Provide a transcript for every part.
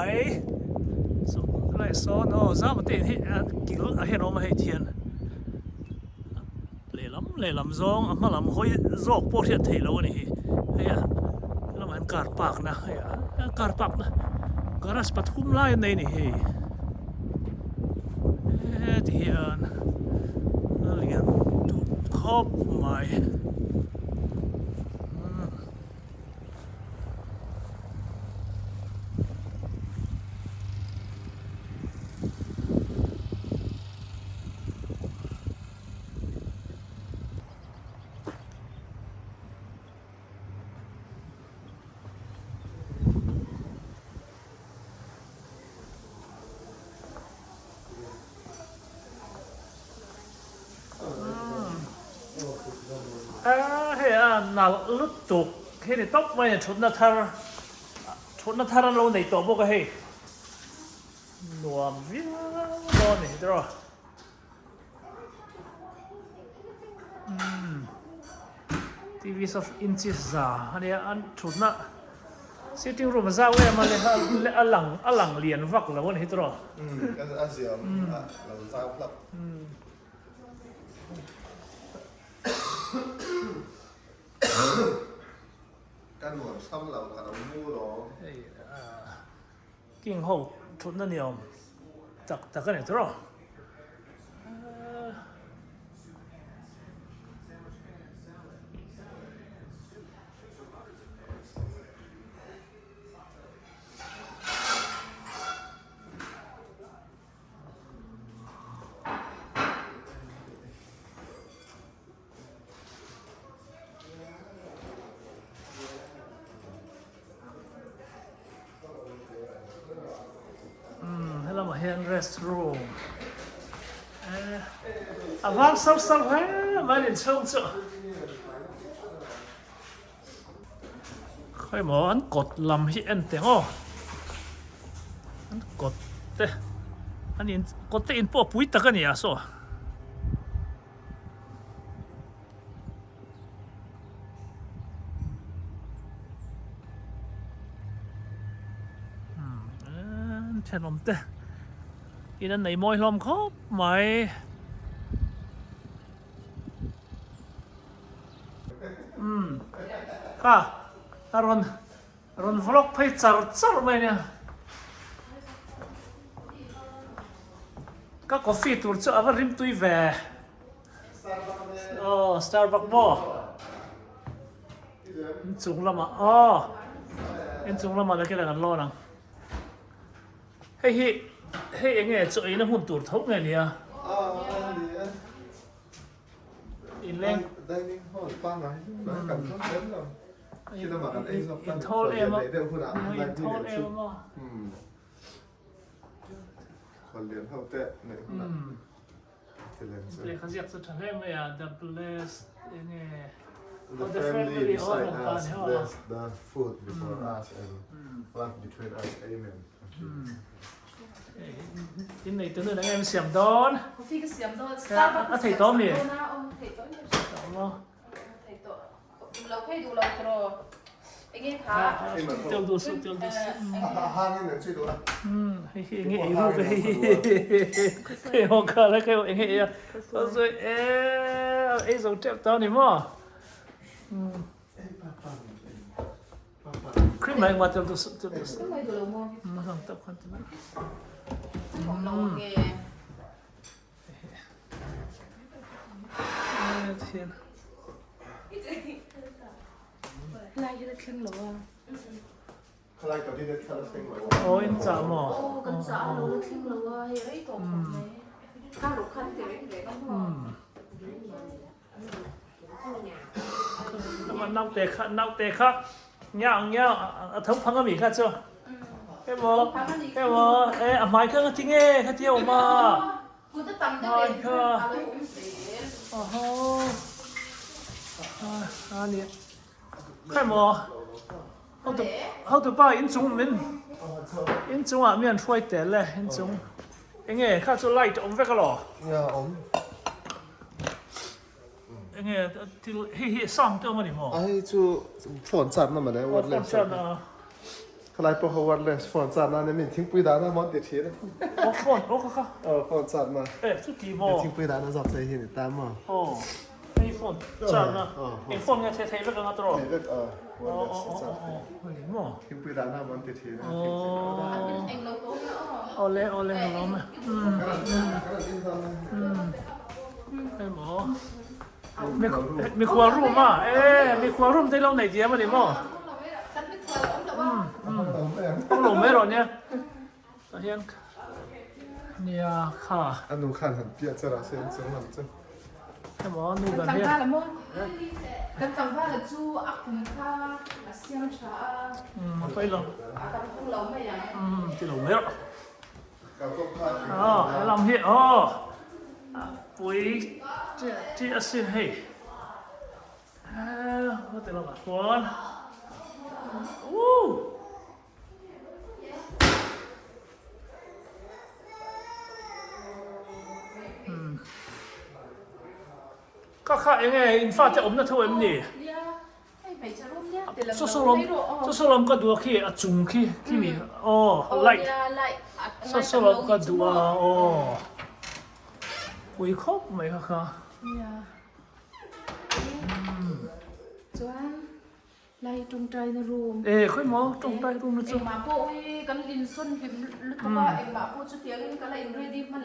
mai. Chu lai sawn aw zam te in hi a kil ah hian a awm a hei thian lehlam lehlam zawng a hma lam hawi zawk pawh hriat theih loh a ni hi hei a helamah hian car park na hei a car park na garage pathum lai an nei a ni hei heti hian a lian dup khawp mai. Hei a nalh lutuk hi ni tawp mai a thutna thar thutna thar an lo nei tawh bawk a hei nuam viau dawn a ni tiraw umm T_V saw inches za ania an thutna sitting room a zau em a le a lang a lang lian vak lo a ni tiraw umm a ziam a lo zau hlauh. Ka nuam sam lo ka lo mu lawm. Hei king ho thutna ni awm tak tak a ni tawh. Umm helamah hian rest room eh a vang sar sar hle mai a inchhung chu khawimaw an kawt lam hi en teh aw an kawt te an in kawt te in pawh a pui tak a ni a saw. Thenawm te in an nei mawi hlawm khawp mai. Umm kha a rawn rawn vlog phei char char mai ania. Ka coffee tur chu a va rim tui ve. Aw Starbucks maw? Inchung lamah aw inchung lamah la kela kan lawn ang. Hei hi hei enge chaw eina hmun tur tho nge nia? Inleng dining hall pangai kan thleng zel lo. Khi lamah kan ei zawk in thawl em a in thawl em a. Khuallian ho te neih hunah. Lehkha ziak chu tha hle mai a, the blessed enge The family beside us bless the food before us and love between us amen. In nei tunu eng em siam dawn? Coffee ka siam dawn. Starbucks a thei tawh mi? Thei tawh mi? Tawh maw? Thei tawh. Duh lo phei duh lo tiraw? Enge kha? Tel duh suh tel duh suh. Hangin an chhui duh a. Hei hi enge ei ruk a hei hi hei ho kha la kha enge ei a. Sawi e ei zo tep ta ni maw? Cream mai engmah tel duh suh tel duh suh. Cream mai duh lo maw? Hang tap khan ti mai. Awm lo nge. Aw in chah maw? Naute kha naute kha ngiau ngiau a tho phang ami kha chu emaw emaw e a hmai kha nga ti nge kha tia awm a. Hmai kha ahaw a ni kha emaw hotu hotu pa inchung min inchungah mi an hruai tel e inchung enge kha chu light awm vek alaw enge thil hei hi sound te awm a ni maw a hei chu phone charge na mawle phone charge na. Khalai pawh kha wireless phone chat na min thingpui dan a mawn ti thin. Oh phone oh kha kha. Oh phone chat na. Eh chu ti maw. Thingpui dan a zawk chei hi ni ta maw. Oh hei phone chat na. Eng phone nge thei thei vek anga tawh. Thei vek a wireless chat. Oh ni maw. Thingpui dan a mawn ti thin. Oh. Eng lo pawh na aw. Awle awle lawm e. Hei maw. Mikhual room a e mikhual room te lo nei diam a ni maw awm lo mai rawh nia tah hian nia kha a nu khan han piah che rah se an chung lam chu emaw nu ber hian kan tlangval a chu a kum kha a siam tha a a pawi lo a kan hung lo mai ang ti lo mai rawh Aw helam hi aw a pui chiah chiah asin hei heti lamah chuan woo ka kha enge in fate awmna tho em ni? Saw lam ka duh a khi a chung khi khimi aw light saw lam ka duh a aw pui khawp mai kha kha e khawi maw tawngtai room na chu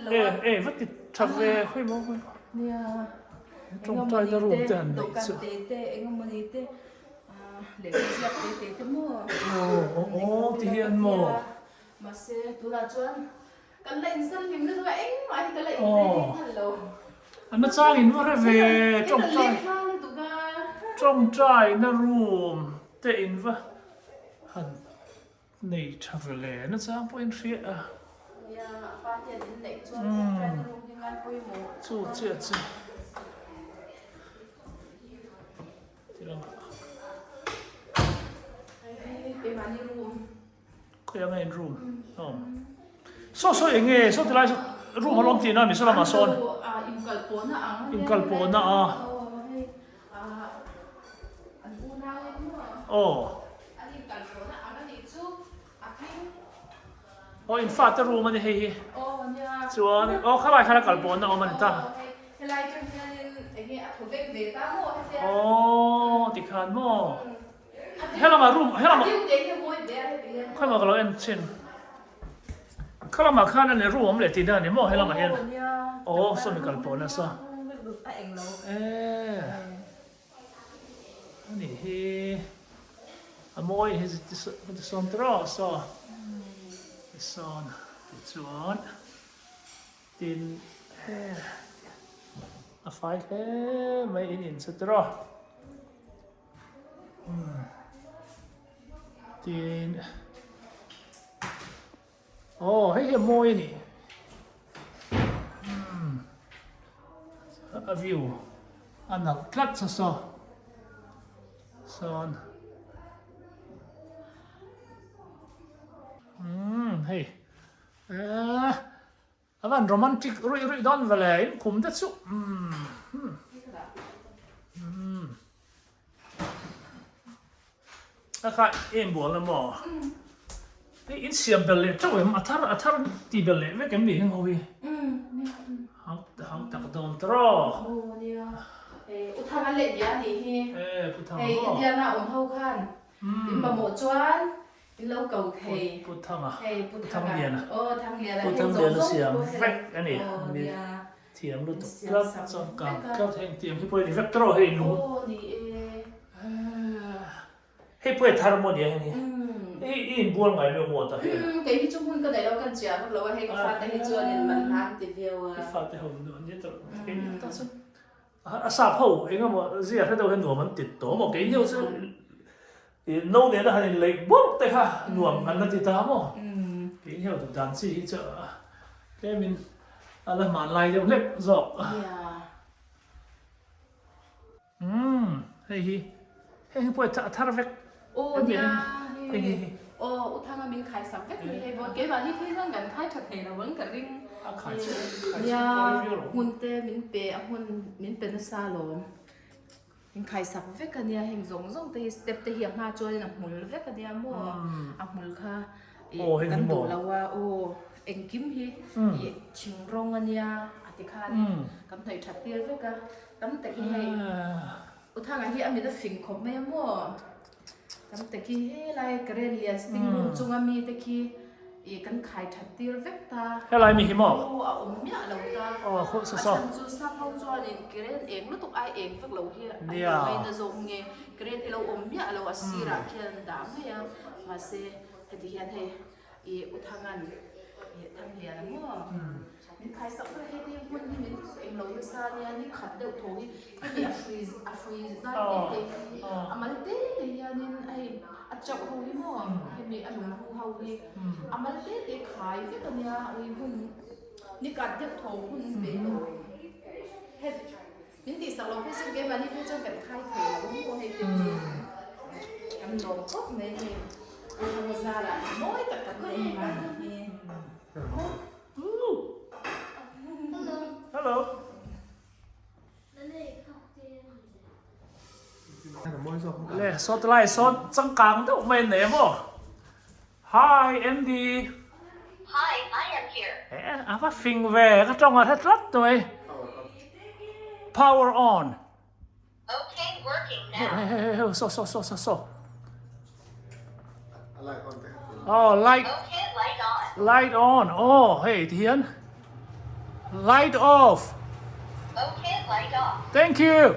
e e va ti tha ve khawi maw khawi maw. Tawngtai na room te han neih chu. Aw ti hian maw. Aw a nachang in va hre ve tawngtai tawngtai na room te in va han Nei tha ve le, nachang pawh in hria a. Chu chiah chu. Khawi anga in room awm. Saw saw eng nge saw tilai saw room a lawm tihna mi saw lamah sawn. Inkalpawhna a. Aw. Aw in fate room a ni hei hi. Chuan aw khalai khan a kal pawhna awm a ni ta. Aw tikhan maw. Helamah room helamah khawimaw ka lo en chin. Khalamah khan a ni room awm leh tihna a ni maw helamah hian. Aw saw mi kal pawhna saw. Eee. Ani hi a mawi hi ti sawn ta rawh saw ti sawn tichuan tin he a fai hle mai in in chu tawh tin Aw hei hi a mawi a ni umm a view a nalh tlat saw saw sawn umm hei eee a van romantic ruih ruih dawn ve le in khum te chu umm umm. A kha em bual na maw? Hei in siam belh leh teuh em? A thar a thar ti belh leh vek em ni heng ho hi? Hau hau tak dawn ta rawh. Aw nia. U Thang an leh nia nih hi. E Pu Thang maw? Hei Indiana awm ho khan in mamawh chuan in lo ko thei. Pu Thanga. Hei Pu Thanga. Liana. Aw Thang Liana. Pu Thang Liana siam vek a ni. Aw nia. Thiam lutuk tlat changkang tlat heng tiang hi pawh a ni vek tawh hei lung. Aw ni e. Hei pawh a thar maw nia heng hi. Hei i inbual ngai lo maw ta hian. Kei hi chu hmun ka neih lo kan chiah vak lo a hei ka fate hi chuan in man hlan ti viau a. I fate ho nuam nia tawh kei ni ta chu. A sap ho eng emaw zia hre deuh hian nuam an ti tawh maw kei deuh chu no nena han inleih bawrh te kha nuam kan la ti ta maw. Kei ni ho duh dan chi hi chu tlemin a la hmanlai deuh hlek zawk. Umm hei hi heng hi pawh a thar vek. Aw nia hei aw u Thanga min khai sak vek ni hei bawn keimahni phei chuan kan khai tha thei lo ang ka ring. A khai chhe khai chhe hmun te min pe a hmun min pe nasa lawm. Min khaisak vek a nia heng zawng zawng te hi step te hi a hma chuanin a hmul vek a nia maw a hmul kha ih kan duh lo a aw engkim hi ih thing rawng a nia a ti khanin kan hnawih that tir vek a tam takin hei U Thanga hi a mit a fing khawp mai a maw tam takin helai current lian sitting room chunga mi te khi ih kan khai that tir vek ta. Helai mi hi maw? Aw a awm miah lo ta. Aw khaw saw saw. A chhan chu sap ho chuanin current eng lutuk ai eng vek lo hi an lo ngaina zawk nge current hi lo awm miah lo a sirah khian an dah mai a mahse heti hian hei ih U Thangan ih Thanglian a maw min khai sak ber heti hmun hi min eng lo nasa nia ni khat deuh tho hi hemi a hrui a hrui zai te te hi a mal te te hianin hei a chauh ho hi maw hemi a lunghu ho hi a mal te te khai vek a nia ui hun ni kat deuh tho hun ve tawh hei min tih sak lo phei chuan keimahni phei chuan kan khai thei lo maw hei te hi kan lawm khawp mai hei Thanga zara mawi tak tak mai a ni hi. Hello. Le sawt lai sawn changkang deuh mai an nei a maw? Hi Andy. Hi, I am here. Eh, a va fing ve, ka tawng a hre tlat mai. Power on. Okay, working now. Hey, hey, hey, so, so, so, so, so. Light on te. Oh, light. Okay, light on. Light on. Oh, hei ti hian. Light off. Okay, light off. Thank you.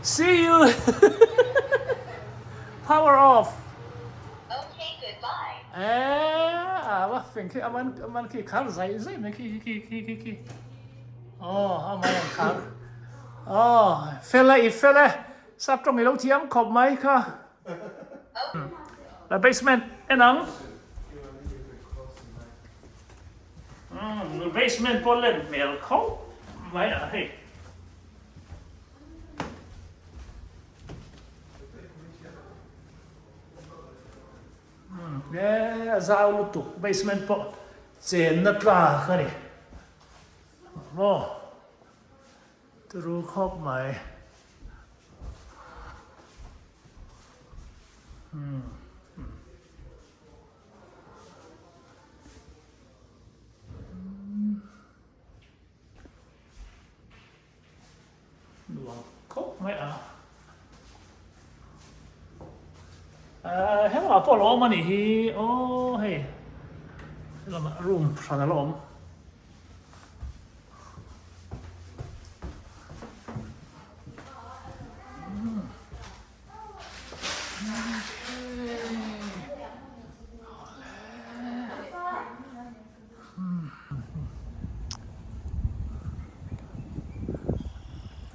See you. Power off. Okay, goodbye. Eh, a va fing khi aman aman khi khar zai zai mai khi khi khi khi khi. Oh, a mai an khar. Oh, fela i fela. Sap tawng i lo thiam khawp mai kha. La basement en ang. Basement pawh len hmel khawp mai a hei. E a zau lutuk basement pawh chenna tlak a ni. Maw turu khawp mai. Nuam khawp mai a. Ahh helama pawh a lo awm a nih hi aw hei helamah room hran a lo awm.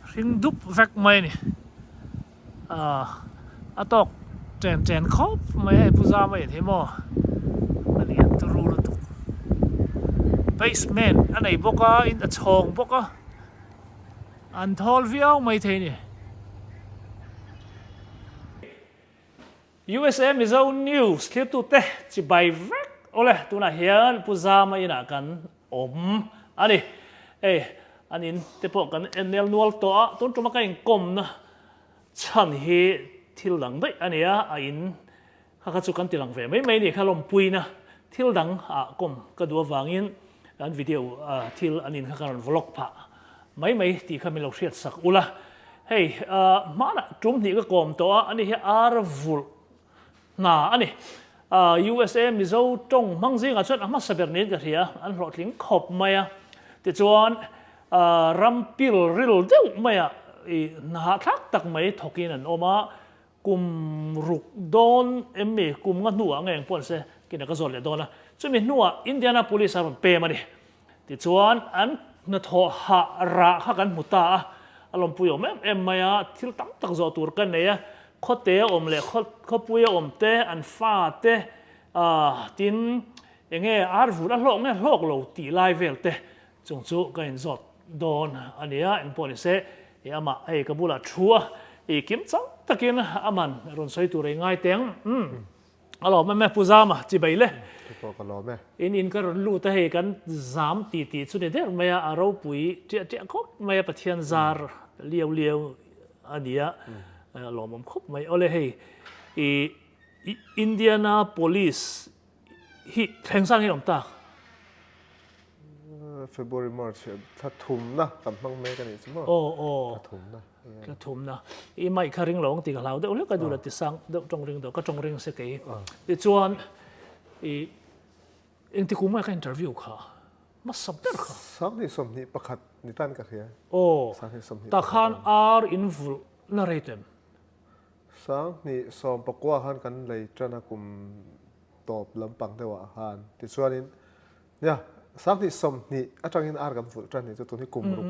Hring dup vek mai a ni ah a tawk chen chen khawp mai hei pu zam a inhi maw a lian turu lutuk basement a nei bawk a in a chhawng bawk a an thawl viau maithei a ni. USA Mizo News thlirtute chibai vek awle tunah hian Pu Zama inah kan awm a ni. Hei an in te pawh kan en nel nual tawh a, tun tuma ka inkawmna chhan hi thil dang daih a ni a, a in kha kha chu kan ti lang ve mai mai ni kha lawmpuina thil dang ah kawm ka duh avangin kan video thil an in kha ka rawn vlog phah mai mai tih kha min lo hriat sak ula. Hei hmanah tum hnih ka kawm tawh a, ani hi ar vulh hna a ni. USA Mizo tawng hmang zingah chuan a hmasa ber niin ka hria, an hlawhtling khawp mai a. Tichuan ram pil ril deuh maiah i hna hahthlak tak mai thawkin an awm a, kum ruk dawn em mi kum nga hnuah nge engpawh nise kina ka zawt leh dawn a, chumi hnuah Indianapolis a rawn pem a ni. Tichuan an hnathawh hah rah kha kan hmu ta a, a lawmpui awm em em mai a, thil tam tak zawh tur ka nei a, khawte a awm leh khawpui a awm te, an fa te, tin enge ar vur a hlawk nge hlawk lo tih lai vel te chung chu ka inzawt dawn a ni a, engpawh ni se i amah hei ka bulah thu a, i kim chang takin aman rawn sawi tur ei ngai teng. Umm. A lawm em e Pu Zama, chibai le. Ka pawh ka lawm e. In in ka rawn lut a hei kan zam ti tih chu ni der mai a, a ropui ṭiah ṭiah khawp mai a Pathian zar liau liau a ni a, a lawmawm khawp mai. Awle hei i Indianapolis hi thleng sang hi awm tak. February, March thla thumna kan hmang mek a nih chu maw? Aw aw. Thla thumna. Thla thumna. I mic kha ring lo ang tih ka hlau deuh hlek a duh la ti sang deuh tawng ring deuh ka tawng ring se kei. Tichuan i engti kum nge ka interview kha? Hmasa ber kha. 2021 ni tan ka hria. Aw. Tah khan ar in vulh na rate em? 2019 khan kan lei tan a kum tawp lampang deuhah khan tichuanin nia 2020 atangin ar kan vulh tan ni chu tun hi kum ruk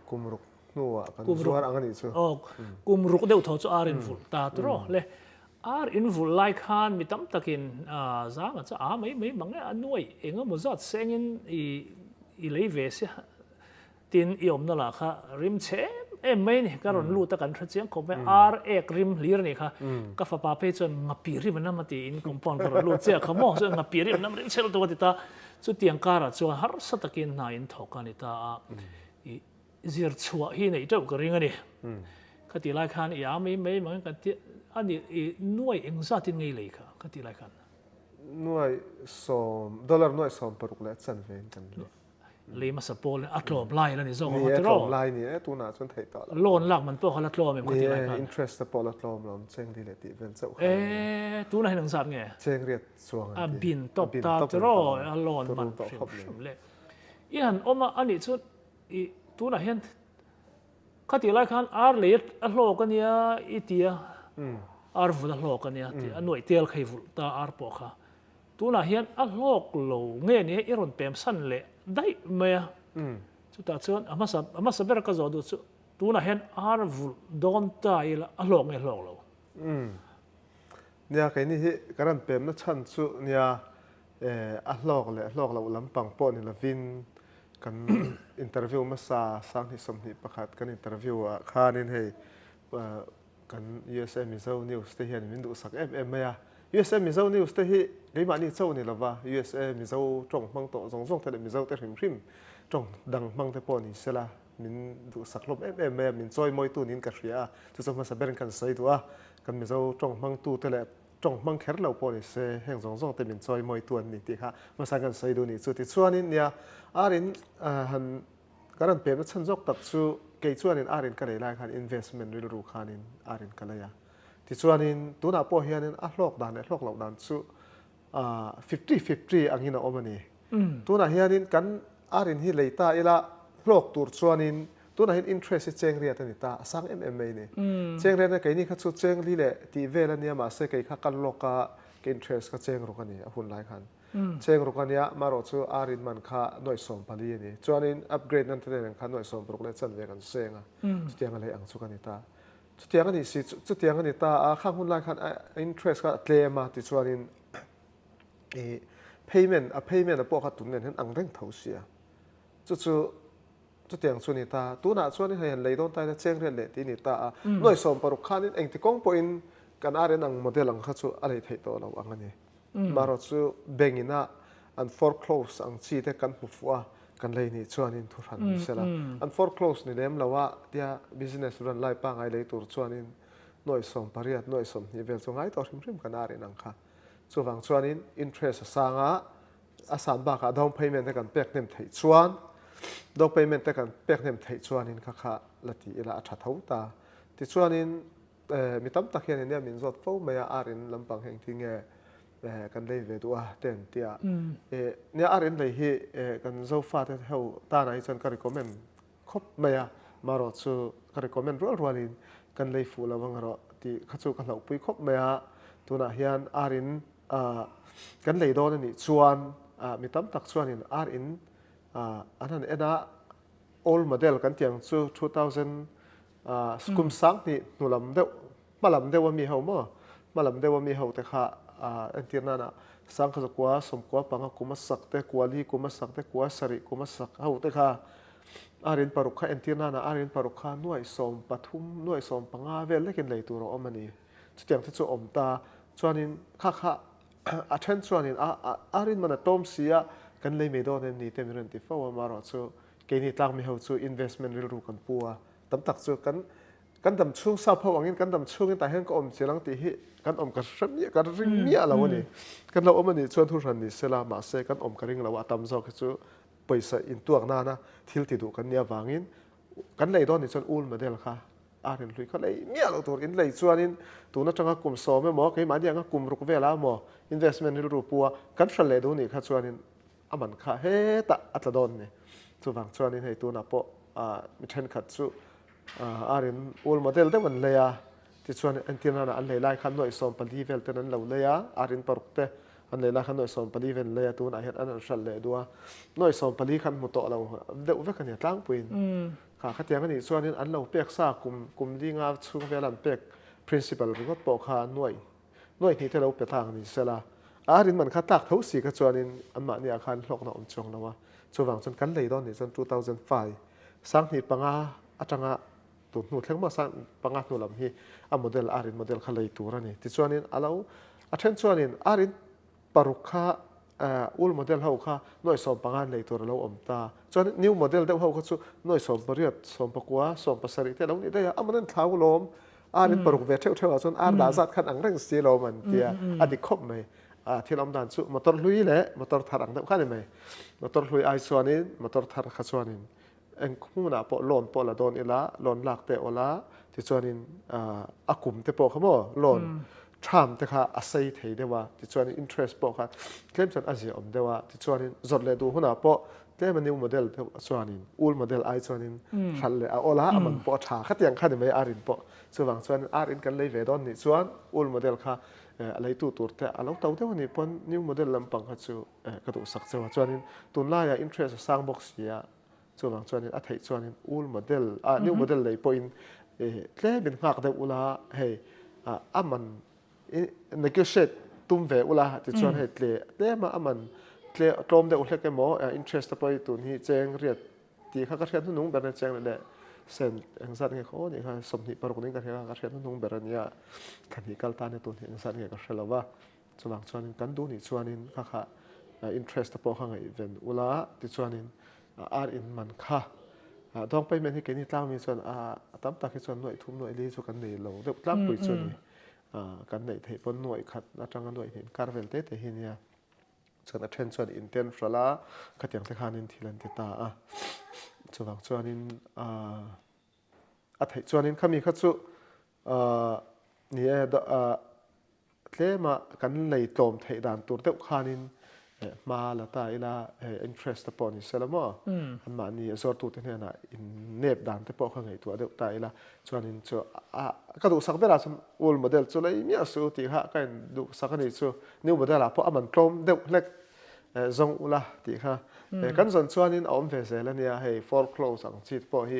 kum ruk hnuah kan zuar ang a nih chu. Aw kum ruk deuh tho chu ar in vulh ta tur aw le ar in vulh lai khan mi tam takin zanga chu a mai mai mang e a nuai eng emaw zat sengin i i lei ve sia Tin, i awmna lah kha rim chhe em em mai a ni. Ka rawn lut a, kan hre chiang khawp mai. Ar ek rim hlir a nih kha. Ka fapa phei chuan ngapi rim a nam a tiin compound ka rawn lut chiah kha maw. Chuan ngapi rim a nam rim chhe lutuk a ti ta. Chutiang karah chuan harsa takin hna in thawk a ni ta a. I zir chhuah hi neih teuh ka ring a ni. Ka tih lai khan i a mai mai mang in kan ti a ni i nuai engzatin ngei lei kha ka tih lai khan. Nuai sawm, dollar nuai 60 leh chanve in kan lei. Lei hmasa pawl a tlawm lai la ni zawk ang a tiraw? Ni e, tlawm lai ni e, tunah chuan theih tawh lo. Loan lak man pawh kha la tlawm em kha ti lai khan? Ni e, interest te pawh la tlawm lo, cheng li leh tih vel chauh kha. E, tunah hian engzat nge? Cheng riat chuang an ti. A bin tawp ta tiraw, a loan man hrim hrim le. I han awm a, anih chuan i tunah hian kha tih lai khan ar lei a hlawk a nia i ti a, ar vul a hlawk a nia tih a nuaih tel kha i vulh ta ar pawh kha. Tunah hian a hlawk lo nge ni i rawn pem san leh daih mai a. Chutah chuan a hmasa a hmasa ber ka zawh duh chu tunah hian ar vulh dawn ta ila a hlawk nge hlawk lo? Nia keini hi ka rawn pemna chhan chu nia a hlawk leh hlawk loh lampang pawh ni lovin kan interview hmasa 2021 kan interview ah khanin hei Kan usa Mizo News te hian min duhsak em em mai a. Usa Mizo News te hi keimahni cho ni lova usa Mizo tawng hmang tawh zawng zawng te leh Mizo te hrim hrim tawng dang hmang te pawh ni sela min duhsak hlawm em em mai a, min chawimawitu niin ka hria a. Chu chu hmasa berin kan sawi duh a, kan Mizo tawng hmangtu te leh tawng hmang kher lo pawh ni se heng zawng zawng te min chawimawitu an ni tih kha hmasa kan sawi duh ni chu. Tichuanin nia arin han Ka rawn pemna chhan zawk tak chu kei chuanin ar in ka lei lai khan investment rilru khanin ar in ka lei a. Tichuanin tunah pawh hianin a hlawk dan leh hlawk loh dan chu fifty fifty angin a awm a ni. Tunah hianin kan ar in hi lei ta ila hlawk tur chuanin tunah hian interest hi cheng riat a ni ta, a sang em em mai a ni. Cheng riat a keini kha chu cheng li leh tih vel a nia mahse kei kha kal lawk a ka interest kha cheng ruk a ni a hun lai khan. Cheng ruk a nia, marawh chu ar in man kha nuaih 14 a ni. Chuanin upgrade nan te nen khan nuaih 60 leh chanve kan seng a, chutiang a lei ang chu ka ni ta. Chutiang a nih si, chutiang a ni ta a, khang hun lai khan a interest kha a tlem a, tichuanin i payment, a payment a pawh kha tun nen hian ang reng tho sia. Chu chu chutiang chu a ni ta. Tunah chuan hei han lei dawn ta ila cheng riat leh tih a ni ta a, nuaih 60 khanin engti kawng pawhin kan ar in ang model ang kha chu a lei theih tawh lo ang a ni. Marawh chu bank in a an foreclose ang chi te kan hmu fuh a, kan lei nih chuanin thu hran ni sela. An foreclose ni lem lo a tia business run lai pangai lei tur chuanin nuaih 18, nuaih 20 vel chu ngai tawh hrim hrim kan ar in ang kha. Chuvang chuanin interest a sang a, a san bakah down payment te kan pek hnem theih chuan down payment te kan pek hnem theih chuanin kha kha la ti ila a tha tho ta. Tichuanin Mi tam tak hian nia min zawt fo mai a, ar in lampang hi engtin nge kan lei ve duh a te an ti a. Nia ar in lei hi kan Zofa te ho tanah hi chuan ka recommend khawp mai a, marawh chu ka recommend rual rualin kan lei fuh lo ang erawh tih kha chu ka hlauhpui khawp mai a. Tunah hian ar in kan lei dawn a nih chuan mi tam tak chuanin ar in an han en a, old model kan tih ang chu 2000 Kum 2000 hnu lam deuh, hma lam deuh a mi ho maw? Hma lam deuh a mi ho te kha entir nana 1995 kum a sak te, 94 kum a sak te, 97 kum a sak ho te kha arin paruk kha entir nana arin paruk kha nuaih 13, nuaih 15 vel lekin lei tur a awm a ni. Chutiang te chu awm ta. Chuanin kha kha a then chuanin a a rin man a tlawm si a, kan lei mai dawn em ni te min rawn ti fo a, amaherawhchu keini tlangmi ho chu investment rilru kan pu a, tam tak chu kan kan dam chhung sap ho angin kan dam chhungin tah hian ka awm chial ang tih hi kan awm ka hre miah ka ring miah lo a ni. Kan lo awm a nih chuan thu hran ni sela mahse kan awm ka ring lo a, a tam zawk hi chu pawisa intuak nana thil ti duh kan nih avangin kan lei dawn nih chuan ul model kha a rinhlui kha lei miah loh tur in lei chuanin tun atanga kum sawm emaw keimahni anga kum ruk velah emaw investment rilru pu a kan hral leh duh nih kha chuanin a man kha hetah a tla dawn ni. Chuvang chuanin hei tunah pawh mi thenkhat chu a rin ul model deuh an lei a, tichuan entir nana an lei lai khan nuaih 14 vel ten an lo lei a, a rin paruk te an lei lai khan nuaih 14 vel an lei a, tunah hian an rawn hral leh duh a, nuaih 14 khan hmu tawh lo deuh vek a ni a tlangpuiin. Kha khatiang a nih chuanin an lo pek sa kum kum linga chhung vela an pek principal ringawt pawh kha nuaih nuaih hnih te lo pe tlang ni sela a rin man kha tlak tho si kha chuanin anmahni ah khan hlawkna awm chuang lo a, chuvang chuan kan lei dawn nih chuan 2005 5 atanga tun hnu thleng maw 5 hnu lam hi a model a rin model kha lei tur a ni. Tichuanin a lo a then chuanin a rin paruk kha old model ho kha nuaih 15 an lei tur a lo awm ta. Chuan new model deuh ho kha chu nuaih 18, 19, 17 te a lo nih daih a, aman an thlau lawm. Ar in paruk ve theuh theuh ah chuan ar dah zat khan ang reng si lawm an tia a dik khawp mai. Thil awm dan chu motor hlui leh motor thar ang deuh kha a ni mai. Motor hlui ai chuanin motor thar kha chuanin Eng hmunah pawh loan pawh la dawn ila, loan lak te awl a, tichuanin a kum te pawh kha maw loan term te kha a sei thei deuh a, tichuanin interest pawh kha tlem chuan a ziaawm deuh a, tichuanin zawrh leh duh hunah pawh tlem a new model deuh chuanin old model ai chuanin hralh leh a awl a, a man pawh a tha khatiang kha ni mai ar in pawh. Chuvang chuan ar in kan lei ve dawn nih chuan old model kha a leitu tur te a lo to deuh a nih pawn new model lampang kha chu ka duhsak cheu a, chuanin tunlaiah interest a sang bawk si a, Chuvang chuanin a theih chuanin old model ah new model lei pawhin tlemin nghak deuh ula hei a man negotiate tum ve ula tichuan hei tle tlema a man tle tlawm deuh hlek emaw interest te pawh hi tun hi cheng riat tih kha ka hriat hnuhnung ber ania cheng leh cent engzat nge khaw nih kha 26 niin ka hria ka hriat hnuhnung ber ania thla hnih kal tan hi tun hi engzat nge ka hre lo va. Chuvang chuanin kan duh nih chuanin kha kha interest te pawh kha ngaihven ula tichuanin ar in man kha down payment hi keini tlangmi chuan a tam tak hi chuan nuaih thum nuaih li chu kan nei lo deuh tlangpui chu a ni. Kan neih theih pawn nuaih khat atanga nuaih hnih inkar vel te te hi nia. Chuan a then chuan in ten hralh a khatiang te khanin thil an ti ta a. Chuvang chuanin a theih chuanin khami kha chu ni e Tlema kan lei tlawm theih dan tur deuh khanin hma la ta ila interest te pawh ni se la maw anmahni a zawrtute hnenah in nep dan te pawh kha ngaihtuah deuh ta ila chuanin chu a ka duhsak berah chuan old model chu lei miah suh tih kha ka in duhsak a nih chu new model ah pawh a man tlawm deuh hlek zawng ula tih kha kan zawn chuanin a awm ve zel a nia hei foreclose ang chi te pawh hi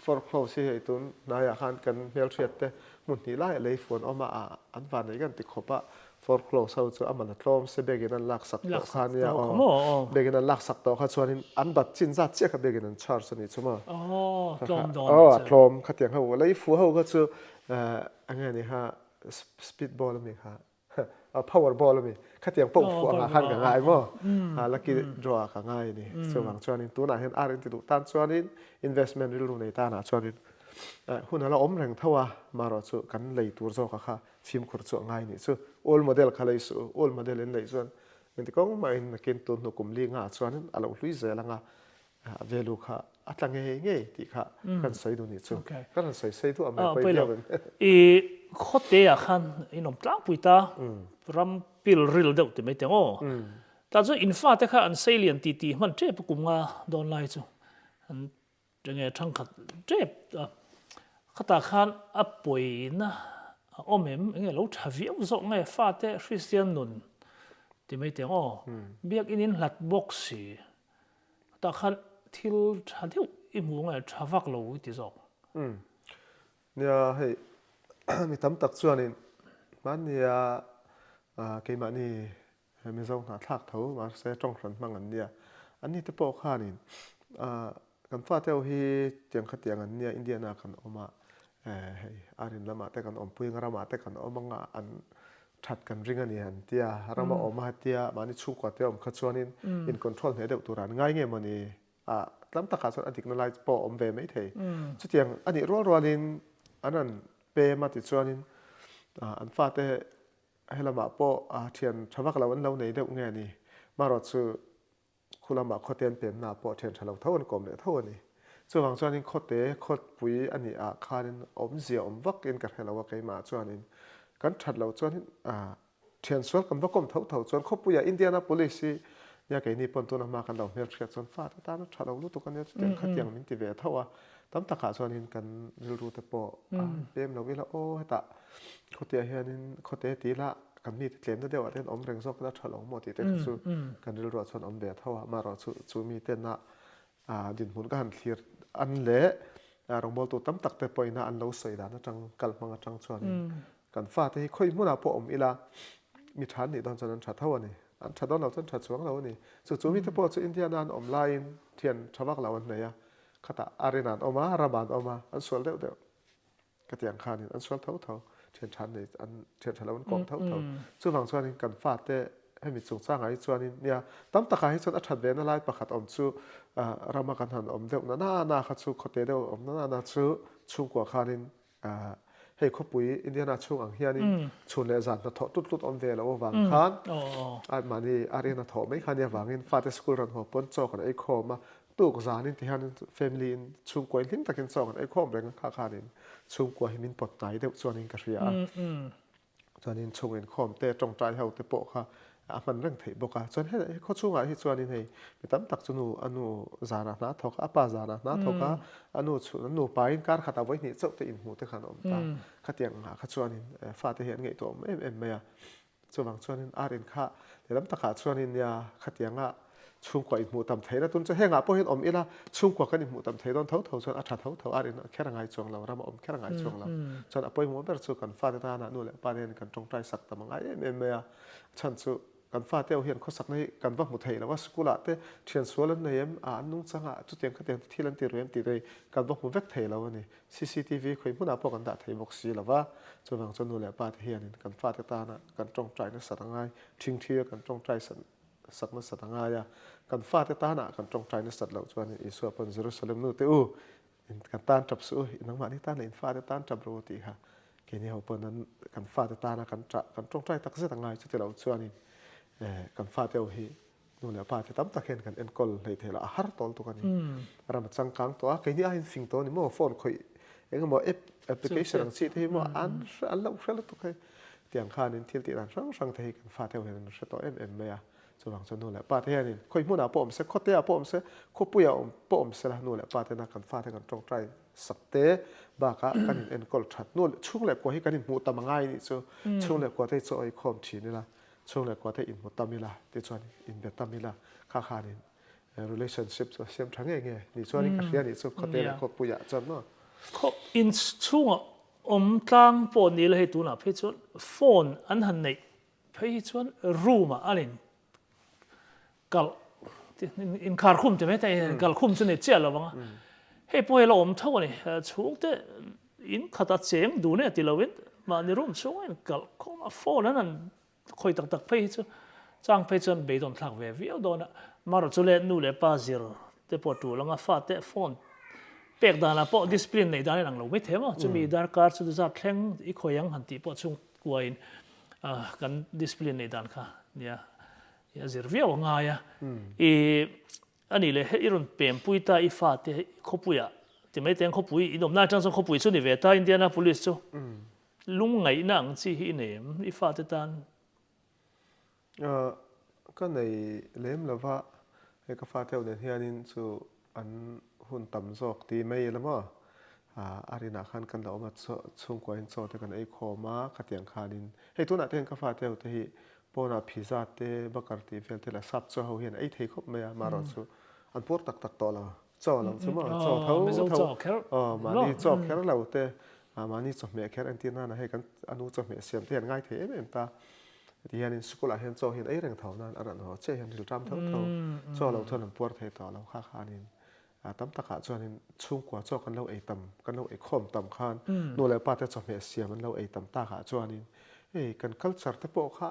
foreclose hi hei tun hnaiah khan kan hmelhriat te Hmun hnih laiah lei fuan awm a, an vanneih kan ti khawp a, foreclose ho chu a man a tlawm se biakin an laksak tawh kha nia aw, biakin an laksak tawh kha chuanin an bat chin zat chiah kha biakin an charge a nih chu maw. Aw a tlawm khatiang ho lei fu ho kha chu enge ni kha speed ball a mi kha. Power ball a mi. Khatiang pawh fuh angah khan ka ngai maw? Lucky draw ah ka ngai a ni. Chuvang chuanin tunah hian ar in ti duh tan chuanin investment rilru nei tanah chuanin hun a la awm reng tho a, marawh chu kan lei tur zawka kha fimkhur chu a ngai nih chu. Old model kha lei suh u, old model in lei chuan engti kawng mahin nakin tun hnu kum li ngah chuanin a lo hlui zel anga value kha a tla ngei ngei tih kha kan sawi duh nih chu. Ka rawn sawi sei duah mai pawi viau em. I khawte ah khan in awm tlangpui ta, ram pil ril deuh ti mai teng aw. Tah chuan in fate kha an sei lian ti ti hman tep a kum nga dawn lai chu an enge thangkhat tep a. Khatah khan a pawina a awm em enge lo tha viau zawk nge fate Kristian nun ti mai teng aw. Biakin in hlat bawk si. Tah khan thil tha deuh i hmu nge tha vak lo i ti zawk. Umm. Nia hei mi tam tak chuanin hmannia keimahni Mizo hnahthlak tho mahse tawng hran hmang an nia. Anni te pawh khanin kan fate ho hi tiang khatiang an nia Indiana kan awm a hei Arin lamah te kan awmpui ang ramah te kan awm anga an. That kan ring a ni an ti a, ram a awm a tia mahni chhungkua te a awm kha chuanin in control hneh deuh tur an ngai nge maw ni a, tlam takah chuan a dikna lai pawh a awm ve maithei. Chutiang a nih rual rualin an rawn pem a tichuanin an fate helamah pawh thian tha vak lo an lo nei deuh nge a ni. Marawhchu Khu lamah khawte an pemna pawh thian tha lo tho an kawm leh tho a ni. Chuvang chuanin khawte khawpui a nih ah khanin awmzia awm vak in ka hre lo a keimah chuanin kan that lo chuanin thian sual kan va kawm tho tho chuan khawpuiah Indianapolis hi nia keini pawn tuna hma kan lo hmelhriat chuan fate tana tha lo lutuk a nia chutiang khatiang min ti ve tho a tam takah chuanin kan rilru te pawh a pem lo ila aw hetah khawteah hianin khawte ti ila Kan mite tlemna deuhah te hian awm reng zawk ila tha lo maw tih te kha chu kan rilruah chuan awm ve tho a, amaherawhchu chu miten a dinhmun ka han thlir an leh rawngbawltu tam tak te pawhin a an lo sawi dan atang kal hmang atang chuanin kan fate hi khawi hmunah pawh awm ila mi tha an nih dawn chuan an tha tho a ni, an tha dawn lo chuan tha chuang lo a ni. Chu chu mite pawh chu Indiana an awm laiin thian tha vak lo an nei a, khatah arin an awm a, ram an awm a, an sual deuh deuh. Ka ti ang khanin an sual tho tho, thian tha an nei, an thian tha lo an kawm tho tho. Chuvang chuanin kan fate hemi chungchangah hi chuanin nia tam takah hi chuan a that vena lai pakhat awm chu rama kan han awm deuh na na na kha chu khawte deuh awm na na na chu chhungkua khanin hei khawpui Indiana chhung ang hianin chhun leh zan hnathawh tlut tlut awm ve loh avang khan mahni a rian a thawh mai kha nia vangin fate school rawn haw pawn chaw kan ei khawm a, Tuk zanin ti hian family in chhungkua in hlim takin chaw kan ei khawm reng a, kha khanin chhungkua hi min pawt hnai deuh chuanin ka hria a. Chuanin chhung inkhawm te tawngtai ho te pawh kha a hman reng theih bawk a. Chuan he khaw chhungah hi chuanin hei mi tam tak chu nu a nu zanah hna thawk a, a pa zanah hna thawk a, a nu chhun an nupa in kar khatah vawi hnih chauh te inhmuh te khan a awm ta. Khatiang ah kha chuanin fate hi an ngaihtuah awm em em mai a. Chuvang chuanin ar in kha lehlam takah chuanin nia khatianga chhungkua inhmuh tam theihna tun chu hengah pawh hian awm ila chhungkua kan inhmuh tam thei dawn tho tho chuan a tha tho tho ar in kher a ngai chuang lo ram a awm kher a ngai chuang lo chuan a pawimawh ber chu kan fate tana nu leh pa te hian kan tawngtai sak tam a ngai em em mai a chhan chu kan fate ho hian khawsakna hi kan va hmu thei lo a school ah te thian sual an nei em a an nungchang ah chutiang khatiang te thil an ti ru em tih te hi kan va hmu vek thei lo a ni. Cctv khawi hmunah pawh kan dah thei bawk si lo va, chuvang chuan nu leh pa te hianin kan fate tana kan tawngtai nasat a ngai, thingthi a kan tawngtai sak nasat a ngai a, kan fate tana kan tawngtai nasat loh chuanin Isua pawn Jerusalem nu te u, in kan tan tap suh u, i nangmahni tan leh in fate tan tap rawh u tih kha keini ho pawn an kan fate tana kan tah kan tawngtai tak zet a ngai, chuti loh chuanin kan fate ho hi Nu leh pa te tam tak hian kan enkawl hleih theih loh a har tawl tuk a ni. Ram a changkang tawh a, keini aiin fing tawh a ni maw, phone khawih eng emaw app application ang chi te hi maw an hre an lo hre lutuk hei. Tiang khanin thil tih dan hrang hrang te hi kan fate ho hian an hre tawh em em mai a. Chuvang chuan nu leh pa te hianin khawi hmunah pawh awm se, khawte ah pawh awm se, khawpuiah awm pawh awm se la nu leh pa tena kan fate kan tawngtai sak te bakah kan in enkawl that nu leh chhung leh kua hi kan inhmuh tam a ngai nih chu. Chhung leh kua te hi chaw ei khawm thin ila Chhung leh kua te inhmu tam ila tichuan inbe tam ila kha khanin relationship chu a siam tha ngei nge ni chuanin ka hria nih chu khawte leh khawpuiah chuan maw. Khaw in chhungah awm tlang pawh ni la hei tunah phei chuan phone an han neih phei hi chuan room ah an in kalh inkhar khum ti mai thei kalh khum chu nei chiah lo vang a hei pawh hei la awm tho a ni chhungte in khat a cheng dun e ti lo in mahni room chhunga in kalh khum a phone an han khawi tak tak phei hi chu chang phei chuan beidawn thlak ve viau dawn a marawh chu le nu leh pa zir te pawh tul anga fate phone pek danah pawh discipline neih dan in ang lo mai thei maw chumi darkar chu zat thleng i khawi ang han tih pawh chhung kuain kan discipline neih dan kha nia I a zir viau a ngai a. I a nih leh hei i rawn pempui ta i fate khawpuiah ti mai teng khawpui in awmna atang chuan khawpui chu ni ve ta Indianapolis chu lungngaihna ang chi hi i nei em i fate tan? Ka nei lem lova hei ka fate ho nen hianin chu An hun tam zawk ti mai ila maw? A rinah khan kan lo awm a, chhungkuain chaw te kan ei khawm a, khatiang khanin hei tunah te hian ka fate ho te hi pawnah phiza te bakar tih vel te leh sap chaw ho hian ei thei khawp mai a, marawh chu an puar tak tak tawh lo, chaw lo chu maw chaw tho tho aw mahni chaw kher lo te mahni chawhmeh kher entir nana hei kan a nu chawhmeh siam te hian ngai thei em em ta. Heti hianin school ah hian chaw hian ei reng tho nan a rawn haw chiah hian rilṭam tho tho chaw lo chuan an puar thei tawh lo kha khanin tam takah chuanin chhungkua chaw kan lo ei tam kan lo ei khawm tam khan nu leh pa te chawhmeh siam an lo ei tam takah chuanin. Hei kan culture te pawh kha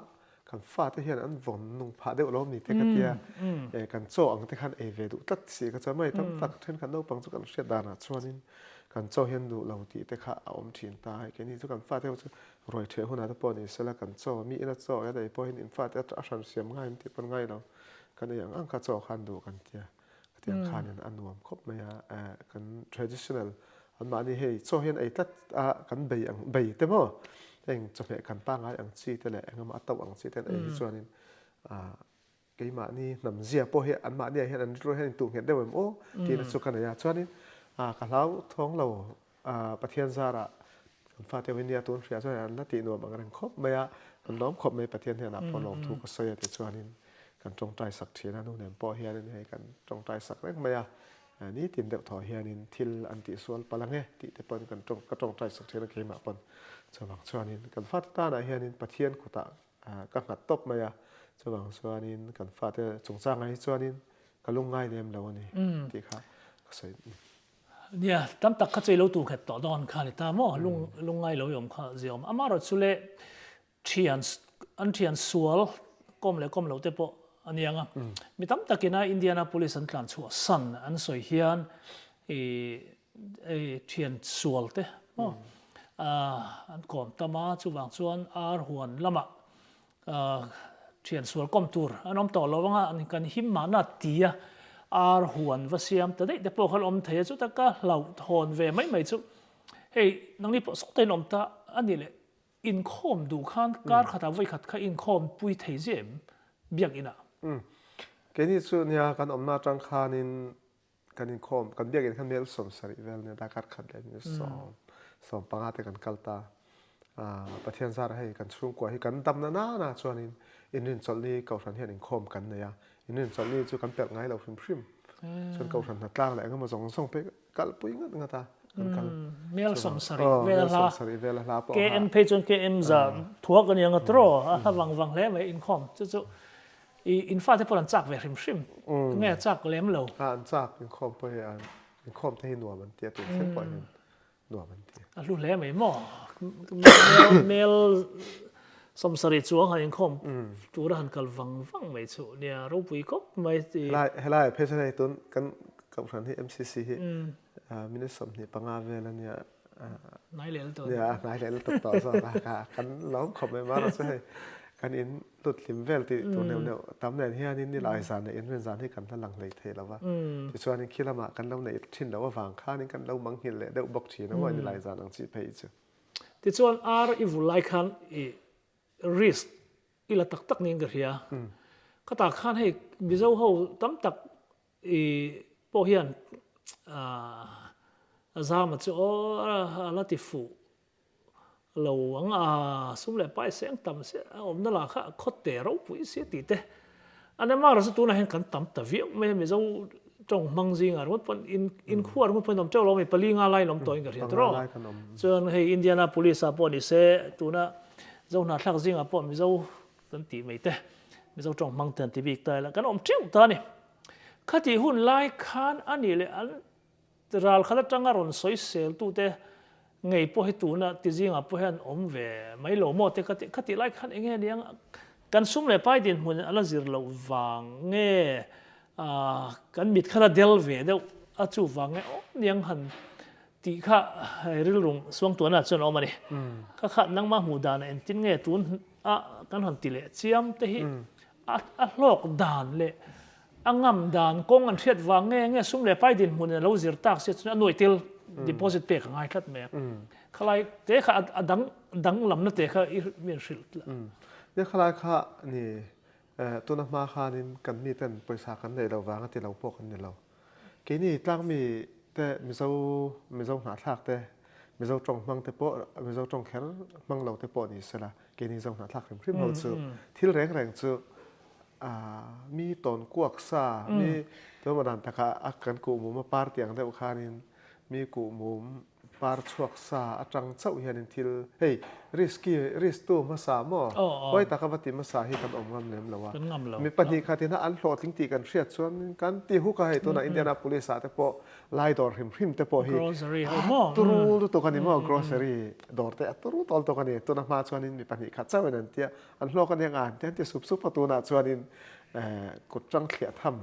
kan fate hian an vawn nung phah deuh lo ni te ka tia. Kan chaw ang te khan ei ve duh tlat si ka chuan mai tam tak thenkhat naupang chu kan hriat danah chuanin kan chaw hian duh lo tih te kha a awm thin ta. Hei keini chu kan fate ho chu ruai theh hunah te pawh ni sela kan chaw mi ina chaw hian ei pawhin in fate a hran siam ngai em tih pawn ngai lo. Kan ei ang ang kha chaw khan duh kan tia. Khatiang khanin a nuam khawp mai a, kan traditional anmahni hei chaw hian ei tlat a kan bei ang bei te maw heng chawhmeh kan pangngai ang chi te leh engemaw a to ang chi te an ei hi chuanin keimahni hnam zia pawh hi anmahni ah hian an rilru hian intuh nghet deuh em aw tihna chu ka nei a chuanin ka hlau thawng lo Pathian zarah kan fate ho India tun hria chuan an la tih nuam ang reng khawp mai a, kan lawm khawp mai Pathian hnenah pawh lawmthu ka sawi a ti chuanin kan tawngtai sak thin a, nu nen pawh hianin hei kan tawngtai sak reng mai a, nitin deuh thaw hianin thil an tihsual palh ang e tih te pawhin kan tawng ka tawngtai sak thin a keimah pawn chuvang chuanin kan fate tanah hianin Pathian kutah ka nghat tawp mai a, chuvang chuanin kan fate chungchangah hi chuanin ka lungngai lem lo a ni tih kha ka sawi. Nia, tam tak kha chu i lo tur khat tawh dawn kha a ni ta maw? Lung lungngai lo i awm kha zia awm. Amaherawh chu le thian an thian sual kawm leh kawm lo te pawh a ni ang a. Mi tam takin a Indiana police an tlan chhuah san an sawi hian i i thian sual te maw an kawm tam a, chuvang chuan ar huan lamah Thian sual kawm tur an awm tawh lo anga an kan him mahna tia ar huan va siam ta daih te pawh khan awm thei a chuta ka hlauhthawn ve mai mai chu hei nangni pawh sawk tain awm ta a ni leh inkhawm duh khan kar khatah vawi khat kha inkhawm pui thei zia em biakinah. Keini chu nia kan awmna atang khanin Kan inkhawm, kan biakinn khan mel 70 vel nia dakar khat leh mel sawm, sawm panga te kan kal ta. Pathian zara hei kan chhungkua hi kan damna nana chuanin inrinchawlhni Kohhran hian inkhawm kan nei a. Inrinchawlhni chu kan pelh ngai lo hrim hrim. Chuan Kohhran hnatlang leh engemaw zawng zawng pek kalpui ngat ngat a kan kal. Mel 70 vel a hla. Vel a hla pawh. KM phei chuan KM za thuak a ni ang a tiraw? A hla vang vang hle mai inkhawm chu chu I in fate pawh an chak ve hrim hrim. Nge a chak lem lo? A an chak inkhawm pawh hi an inkhawm te hi nuam an ti a tun thleng pawh hian nuam an ti. A hlu hle mai maw? Mel mel 70 chuang han inkhawm tura han kal vang vang mai chu nia ropui khawp mai ti. Helai helai phei chuan hei tun kan kohhran hi MCC hi minute 25 vel a nia. Hnai leh lutuk. Nia hnai leh lutuk tawh zawk a ka kan lawm khawp mai marawh chu hei kan in tut hlim vel tih tur neuh neuh tam nen hianin nilai zan leh inrin zan hi kan la lang hlei thei lo va. Tichuanin khi lamah kan lo neih thin loh avang khanin kan lo manghilh leh deuh bawk thin a maw nilai zan ang chi phei chu. Tichuan ar i vul lai khan i risk i la tak tak niin ka hria. Khatah khan hei Mizo ho tam tak i pawh hian a zama chu aw a la ti fuh lo ang a, sum leh pai seng tam si a awmna lah kha a khawt te ropui si tih te. A Neymar chu tunah hian kan tam ta viau mai a, Mizo tawng hmang zingah ringawt pawn in inkhua ringawt pawhin awm teuh lo a mi pali nga lai in awm tawhin ka hria tawh. Chuan hei Indianapolis ah pawh ni se tuna Zo hnahthlak zingah pawh Mizo kan tih mai te, Mizo tawng hmang te an ti bik ta ila kan awm teuh ta a ni. Khatih hun lai khan a nih leh an Ral khat atanga rawn sawi seltute ngei pawh hi tuna ti zingah pawh hian awm ve mai lo maw te ka ti khatih lai khan eng nge niang kan sum leh pai dinhmun a la zir loh vang nge kan mit kha la del ve deuh a chu vang nge awm niang han tih kha rilru suangtuahna chuan a awm a ni. Kha kha nangmah hmuh danah engtin nge tun a kan han ti leh chiam te hi a hlawk dan leh A ngam dan kawng an hriat vang nge nge sum leh pai dinhmun in a lo zir tak sia chuan a nuai tel deposit pek a ngai tlat mai a. Khalai te kha a dang danglamna te kha i mi an hrilh tlat. Nia khalai kha ni tuna hma khanin kan miten pawisa kan neih loh vang a ti lo pawh kan ni lo. Keini tlangmi te Mizo Mizo hnahthlak te Mizo tawng hmang te pawh Mizo tawng kher hmang lo te pawh ni sela keini Zo hnahthlak hrim hrim ho chu thil reng reng chu Mi tawn kuak sa, mi tuemaw dan takah a kan kuhmum a party ang deuh khanin mi kuhmum. Par chhuak sa atang chauh hianin thil hei risky risk tu hmasa maw huai taka va ti hmasa hi kan awm ngam lem lo a. Mi 2 khat ina an hlawhtling tih kan hriat chuan kan ti huk a hei tunah Indianapolis ah te pawh lai dawr hrim hrim te pawh hi a turu lutuk a ni maw grocery dawr te a turu tawl tawk a ni tuna hma chuanin mi 2 khat chauhin an tia an hlawk aniang a an ti an ti sup sup a tunah chuanin kut tang thliah tham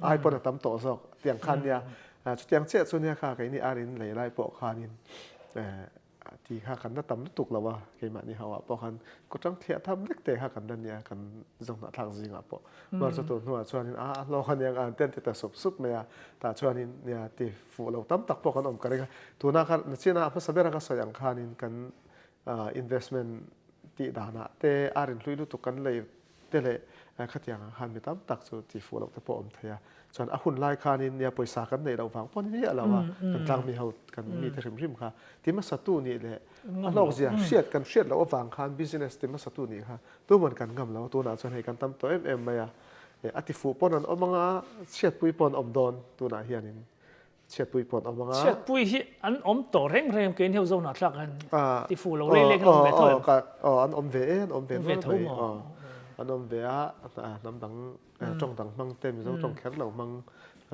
ai pawn a tam tawh zawk tiang khan nia Chutiang chiah chu nia kha keini ar in lei lai pawh khanin ti kha kan la tam lutuk lo a, keimahni ho ah pawh khan kawtang thliah tham vek te kha kan la nia kan zawng thlak zingah pawh. Mar chu tun hnuah chuanin a a hlawk aniang a an ten ti ta sup sup mai a, tah chuanin nia ti fuh lo tam tak pawh kan awm ka ring a. Tuna kha nachina hmasa bera ka sawi ang khanin kan investment tih danah te ar in hlui lutuk kan lei te leh khatiang ang khan mi tam tak chu ti fuh loh te pawh a awm thei a. Chuan a hun lai khanin nia pawisa kan neih loh vang pawh ni miah lo a, kan tlang mi ho kan mite hrim hrim kha ti hmasatu nih leh a hlawkzia hriat kan hriat loh avang khan business ti hmasatu nih kha tuman kan ngam lo a, tunah chuan hei kan tam tawh em em mai a, a ti fuh pawn an awm anga chhiatpui pawh an awm dawn tunah hianin. Chhiatpui pawh an awm anga. Chhiatpui hi an awm tawh reng reng keini ho Zohna thlak hian ti fuh lo lei lei khan awm ve tho em? Aw an awm ve e, an awm ve nual mai. Aw an awm ve a, hnam dang tawng dang hmang te Mizo tawng kher lo hmang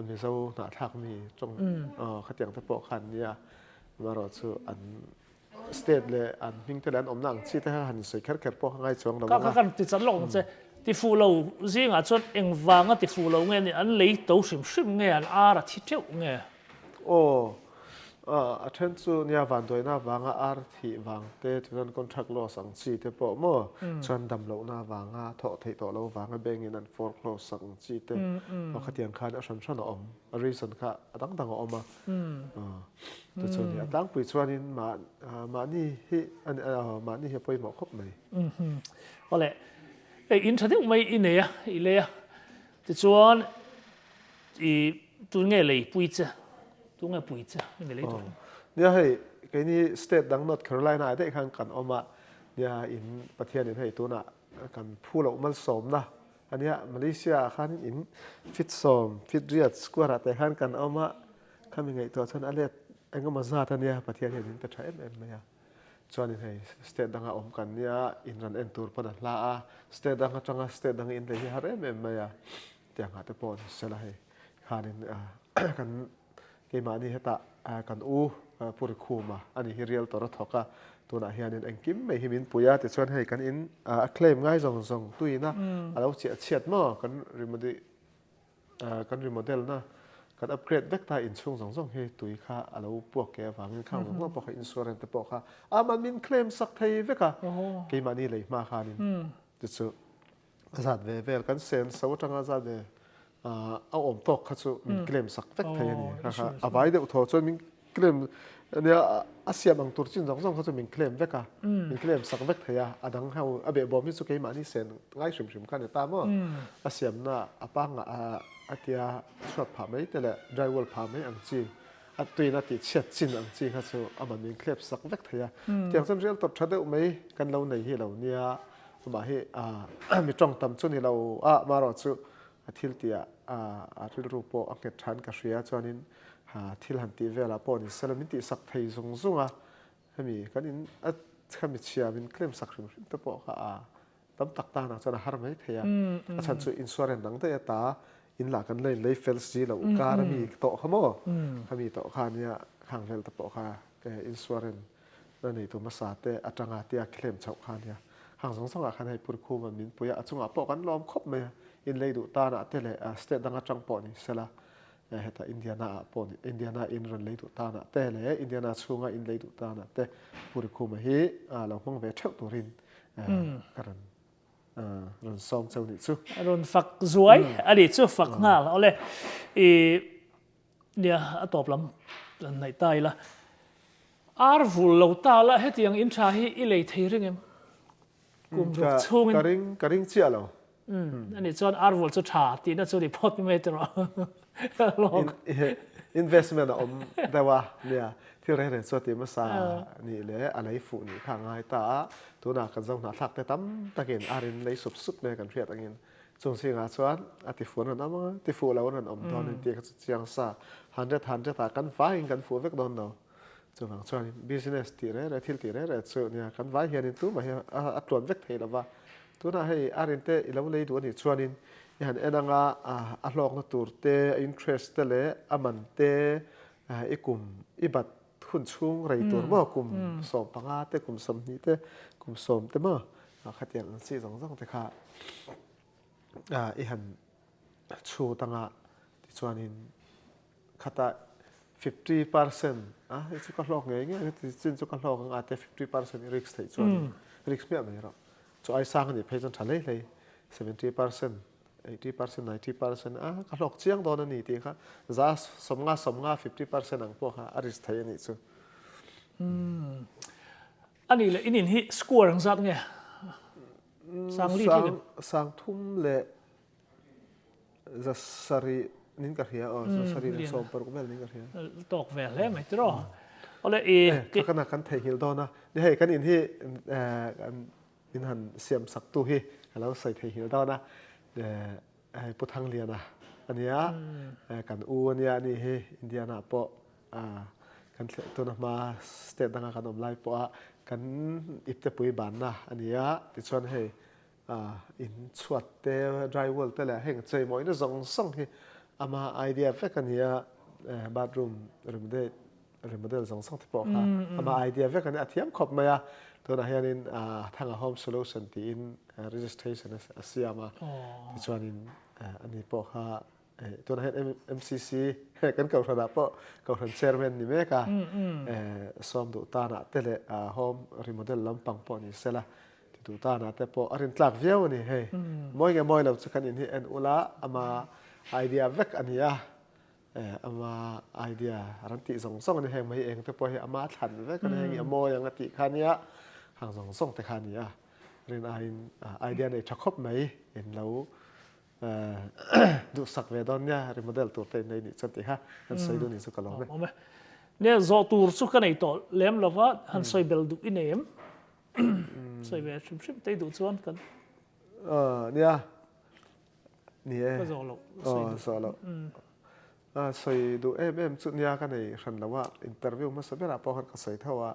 Mizo hnahthlak mi tawng khatiang te pawh khan nia amaherawh chu an State leh an hming te leh an awmna ang chi te kha han insawi kher kher pawh kha ngai chuang lo ang a. Ka kan ti chan lawk ang che. Ti fuh lo zingah chuan engvanga ti fuh lo nge ni an lei to hrim hrim nge an ar a thi teuh nge? Aw, a then chu nia vanduaina avanga ar thih vang te chuan contract loss ang chi te pawh maw chuan dam lohna avanga thawh theih tawh lo vanga bank in an foreclose sak ang chi te aw khatiang khan a hran hran a awm a reason kha a dang dang a awm a. Chu chu a ni. A tlangpui chuanin mahni hi mahni hi a pawimawh khawp mai. Awle, hei in tha deuh mai i nei a, i lei a. Tichuan i tun nge lei pui che, tun nge pui che i lei tur? Nia hei, keini state dang North Carolina ah daih khan kan awm a, nia in Pathianin hei tunah kan phu loh malsawmna a nia, Malaysia ah khanin in fit sawm, fit riat square ah te khan kan awm a, Khami ngaihtuah chuan a let engemaw zat a nia, Pathian hian min pe tha em em mai a. Chuanin hei state danga awm kan nia, in rawn en tur pawn a hla a, state dang atanga state dang in lei hi har em em mai a. Tiangah te pawh ni sela hei khanin kan keimahni hetah kan u Pu Rikhuma a ni hi realtor a thawk a, tunah hianin engkim mai hi min pui a, tichuan hei kan in a claim ngai zawng zawng tuina a lo chiah chhiat maw kan rimawdi Kan remodel na kan upgrade vek ta inchhung zawng zawng hi tui kha a lo puak ke avangin khang zawng zawng pawh kha insurance te pawh kha a man min claim sak thei vek a keimahni lei hma khanin chu chu a zat ve vel kan sen so atanga zat ve a awm tawk kha chu min claim sak vek thei a ni kha kha a vai deuh thaw chuan min claim ania a siam ang tur chin zawng zawng kha chu min claim vek a min claim sak vek thei a a dang ho a behbawm hi chu keimahni sen ngai hrim hrim kha a ni ta maw a siamna a pangah a tia chhuat phah mai te leh dry wall phah mai ang chi a tuina tih chhiat chin ang chi kha chu aman min claim sak vek thei a tiang chuan rial tawp tha deuh mai kan lo nei hi lo nia amah hi mi tawng tam chu ni lo a marawh chu A thil tihah a rilru pawh a nghet than ka hria chuanin thil han tih velah pawh ni sela min tihsak thei zung zung a, hemi kan in a khami chhia min claim sak hrim hrim te pawh kha a tam tak tanah chuan a har mai thei a, a chhan chu insurance dang daih ata in lah kan la in lei fel si loh kar ami tawh kha maw khami tawh kha nia khang vel te pawh kha insurance Na neitu hmasa te atanga tia claim chhoh kha ania. Hang zawng zawngah khan hei Purkhuma min pui a, a chungah pawh kan lawm khawp mai a. In lei duh tanah te leh state dang atang pawh ni sela, heta Indiana ah pawh ni, Indiana in rawn lei duh tanah te leh Indiana chhunga in lei duh tanah te Purkhuma hi lo hmang ve theuh turin ka rawn rawn sawm cheu nih chu. Rawn fak zuai a nih chu, fak nghal. Awle, i Nia, a tawp lam naih ta ila. Ar vul lo ta la, hetiang in tha hi i lei thei ring em? Kum ruk chhungin. Ka ring, ka ring chiah lo. Ani chuan ar vul chu tha tihna chu ni phawt mai tawh rawh. Investment a awm deuh a, nia, thil reng reng chu a ti hmasa nih leh a lei fuh nih kha a ngai ta a, tunah kan zo hnahthlak te tam takin ar in lei sup sup mai kan hriat angin Chung zingah chuan a tifuh an rawn awm ang a, tifuh lo an rawn awm dawn in tih kha chu chiang sa. Hundred hundred ah kan vaiin kan fuh vek dawn lo. Chuvang chuanin business tih reh reh, thil tih reh reh chu nia kan vai hianin tumah hi a tluan vek thei lo va. Tunah hei a rinte i lo lei duh a nih chuanin i han en anga a hlawkna tur te, a interest te leh a man te i kum i bat hun chhung rei tur maw kum 15 te, kum 20 te, kum 10 te maw khatiang ang chi zawng zawng te kha i han chhut anga tichuanin Khatah 50% a hei chu ka hlawk ngei ngei heti chin chu ka hlawk ang a tia 50% i risk theih chuan risk hmiah mai rawh. Chu ai sang a nih phei chuan tha hlei hlei 70%, 80%, 90% a ka hlawk chiang dawn a ni tih kha za 50 50 50% ang pawh kha a risk thei a nih chu. A nih leh in in hi square ang zat nge? Sang li thleng. Sang thum leh Zasarih nin ka hria aw, zasarih leh 60 vel nin ka hria. Tawk ve hle mai tiraw. Awle i. Ka kana kan theihnghilh dawn a, ni hei kan in hi kan in han siam sak tu hi ka lo sawi theihnghilh dawn a, hei Pu Thangliana a nia, kan u a nia ani hi Indiana pawh kan thleh tuna hma state danga kan awm lai pawha kan iptepui banna a nia, tichuan hei In chhuat te, dry wall te leh heng cheimawina zawng zawng hi ama idea vek a ni a, bathroom remodel zawng zawng te pawh kha ama idea vek a ni a, a thiam khawp mai a, tunah hianin Thanga Home Solution tiin registration a siam a, tichuanin ani pawh kha tunah hian MCC kan kohhranah pawh kohhran chairman ni mek a, sawm duh tanah te leh home remodel lampang pawh ni sela ti duh tanah te pawh a rintlak viau a ni hei. Mawi nge mawi lo chu kan in hi en ula ama idea vek a ni a, ama idea ran tih zawng zawng a ni heng mai eng te pawh hi ama thlan vek a ni heng i a mawi ang a tih kha nia hang zawng zawng te kha a ni a, rin aiin idea nei tha khawp mai in lo Duhsak ve dawn nia remodel tur te in nei nih chuan tih kha han sawi duh nih chu ka lawm e. Awm e. Nia zawh tur chu ka nei tawh lem lo va, han sawi bel duh i nei em? Sawi ve hrim hrim te i duh chuan kan. Nia. Ni e. Ka zawh loh. Sawi duh. Zawh loh. Sawi duh em em chu nia ka nei hran lo a, interview hmasa berah pawh khan ka sawi tho a,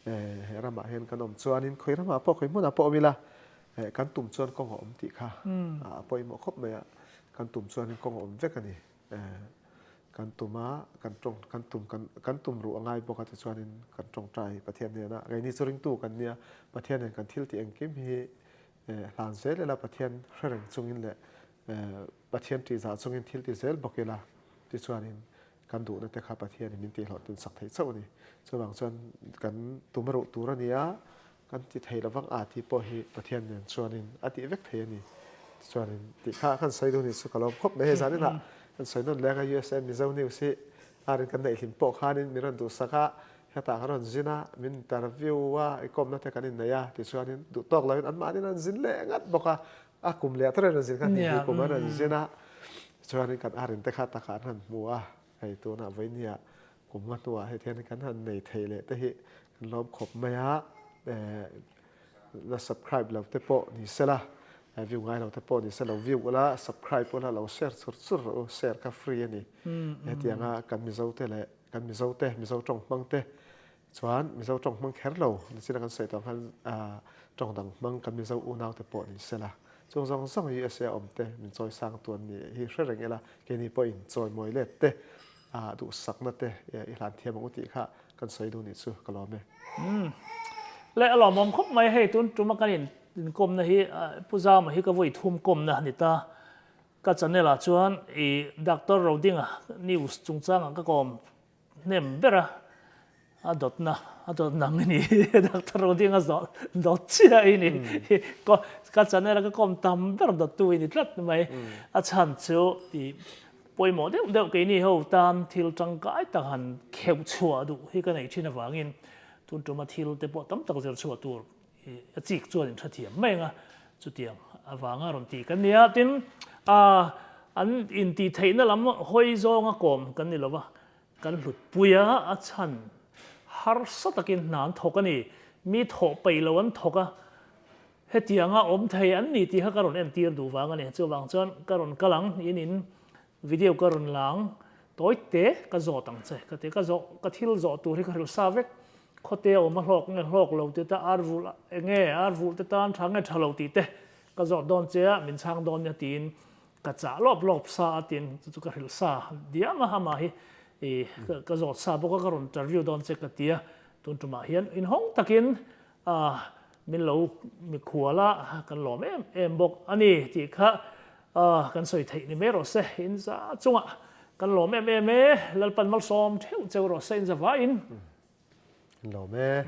he ramah hian kan awm chuanin khawi ramah pawh khawi hmunah pawh awm ila kan tum chuan kawng a awm tih kha a pawimawh khawp mai a, kan tum chuanin kawng a awm vek a ni. Kan tum a, kan tawng kan tum kan tum ruh a ngai bawk a tichuanin kan tawngtai Pathian hnena keini chu ringtu kan nia, Pathian nen kan thil tih engkim hi hlan zel ila Pathian hre reng chungin leh Pathian tihzah chungin thil ti zel bawk ila, tichuanin kan duhna te kha Pathianin min tihhlawhtlin sak theih chauh a ni. Chuvang chuan kan tum ruh tur a ni a, kan ti thei lovang a tih pawh hi Pathian nen chuanin a tih vek thei a ni. Tichuanin tih kha kan sawi duh ni chu ka lawm khawp mai. Hei zan inah kan sawi nawn leng a, USA Mizo News hi arin kan neih hlim pawh khanin min rawn duhsak a, hetah kan rawn zin a, min interview a, i kawmna te kan innei a, tichuanin duh tawk lovin anmahni an zin leh ngat bawk a, A kum leh tar in an zin kha hnih kum an an zin a, chuanin kan arin te kha takah an han hmu a, hei tunah vawinia kum nga hnuah heti hian kan han nei thei leh te hi kan lawm khawp mai a, la subscribe lo te pawh ni sela, view ngai lo te pawh ni sela lo view ula, subscribe ula lo share chur chur rawh u, share kha free a ni, hetianga kan Mizo te leh kan Mizo te, Mizo tawng hmang te Chuan Mizo tawng hmang kher lo nichin a kan sawi tawh ang khan tawng dang hmang kan Mizo unau te pawh ni sela. Chung zawng zawng USA awm te min chawi sang tu an ni hi hre reng ila keini pawhin chawi mawi let te duhsakna te i hlan thiam ang u tih kha kan sawi duh nih chu ka lawm e. Le a lawmawm khawp mai hei tun tuma kan in inkawmna hi Pu Zama hi ka vawi thum kawmna a ni ta. Ka channel ah chuan i Doctor Rodinga news chungchangah ka kawm Hnem ber a, a dawtna, a dawt nang i ni, Doctor Rodinga zawh dawt chiah i ni. Ka channel a ka kawm tam ber dawttu i ni tlat mai. A chhan chu i pawimawh deuh deuh keini ho tan thil tangkai tak han kheuh chhuah duh hi ka neih thin avangin tun tuma thil te pawh tam tak zir chhuah tur a chik chuan in hrethiam mai ang a, chutiang avanga rawn ti kan ni a. Tin, an intihtheihna lam hawi zawnga kawm kan ni lo va, kan hlutpui a, a chhan harsa takin hna an thawk a ni. Mi thawh peih lo an thawk a, hetianga awm thei an ni tih kha ka rawn entir duh vang a ni. Chuvang chuan ka rawn kal ang, in in video ka rawn la ang. Tawi te ka zawt ang che ka ti a, ka zawh ka thil zawh tur hi ka hrilh sa vek. Khawte a awm a hlawk nge hlawk lo tih te ar vulh eng nge ar vulh te tan tha nge tha lo tih te ka zawt dawn che a, min chhang dawn nia tiin ka chah lawp lawp sa a tiin chu chu ka hrilh sa diam a, amah hi ih ka zawt sa bawk a ka rawn interview dawn che ka ti a, tun tumah hian inhawng takin ah min lo mikhual a kan lawm em em bawk a ni tih kha ah kan sawi theih ni mai rawh se in za chungah kan lawm em em e Lalpan malsawm theuh cheu rawh se in za vaiin. Kan lawm e.